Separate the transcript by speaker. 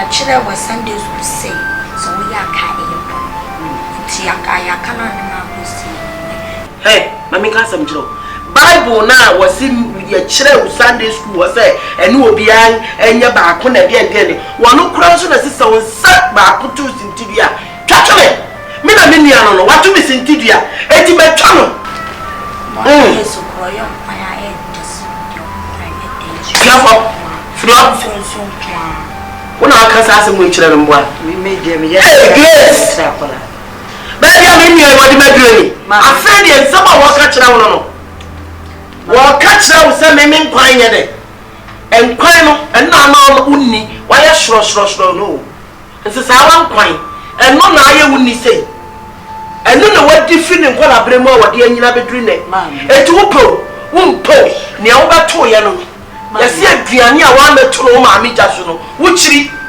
Speaker 1: Yɛakyerɛ wɔ Sunday school sɛ sɛ woyɛ aka a, ɛyɛ bɔne. Nti anka yɛaka no a ne maakɔsi.
Speaker 2: Hey, ma menka asɛm kyerɛ wo. Bible no a wɔse yɛkyerɛ wo Sunday school hɔ sɛ ɛne obiara nyɛ baako na ɛdeɛn deɛn de, wɔno koraa nso na ɛse sɛ wo nsa baako to wo sintidua a, twa twene! Me na me nua no no, wato me sintidua, enti mɛtwa no! Tua fam! Firi hɔ! Wo na waka saa asɛm wei kyerɛ no mboa? Hey, Grace! Baabi a me nua yi wɔde m'aduro ni. Afei deɛ nsɛm a wɔka kyerɛ wo no no, wɔka kyerɛ wo sɛ me me nkwan nyɛ dɛ. Nkwan no, ɛno na ama wonni, wayɛ sorɔsorɔsorɔ no o. Nsesaawa nkwan, ɛno na ayɛ wo nni sei. Ɛno na wadi firi ne nkwadaa-berɛ mu a wɔde anyini abɛduru nnɛ. Enti wopɛ o, wompɛ o, nea wobɛtoeɛ no no. Yɛse aduane a woammɛto no wo maame gya so no, wokyiri.